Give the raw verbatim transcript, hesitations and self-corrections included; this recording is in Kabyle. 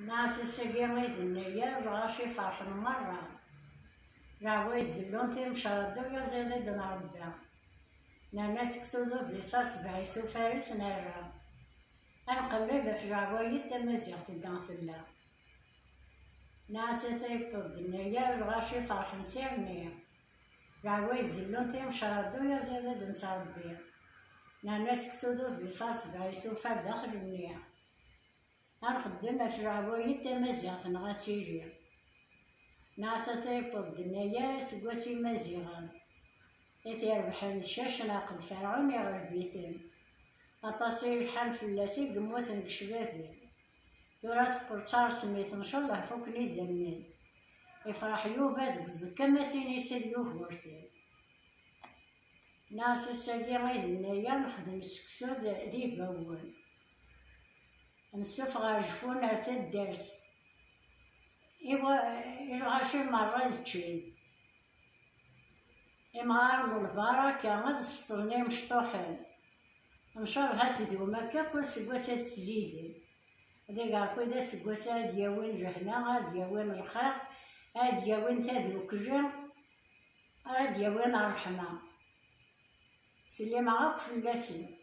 Nɛas ass-agi i d-nnayer lɣaci ferḥen merra. Leɛwayed zellun timecra ddu yaziḍ-id n Ṛebbi. Nerna seksu d ubiṣa sebɛa isufares nerra. Ad nqelleb ɣef leɛwayed tamaziɣt i d-aɣ tella. Nɛas ata yewweḍ-d nnayer lɣaci ferḥen s irni. Leɛwayed zellun timecra ddu yaziḍ-id n Ṛebbi. Nerna seksu d ubiṣa sebɛa isufar daxel-nni. Ad nxeddem ɣef leɛwayed tamaziɣt-nneɣ ad tili. Nɛas ata yewweḍ-d nnayer aseggas imaziɣen. I t-irebḥen d cacnaq d ferɛun iɣleb-iten. Aṭas i yelḥan fell-as i yemmuten deg ccbabi. Tura teqqel d taṛesmit, ncallah fuken idammen. Ifreḥ Yuba deg uẓekka ma s-inis d Yugurten. Nɛas ass-agi i d-nnayer nexdem seksu d, d ibawen. Nsuffeɣ ajfun ar taddart. Iwa-, i lɣaci merra ad ččen. Imɣaren n lbaraka ad seṭṭlen imecṭuḥen. Ncallah ad tedum akka kul aseggas ad tzidem. Ad igerqi d aseggas ara d-yawin lehna, ara d-yawin lxir, ara d-yawin tadukli, ara d-yawin ṛṛeḥma. Slimeɣ akk fell-asen.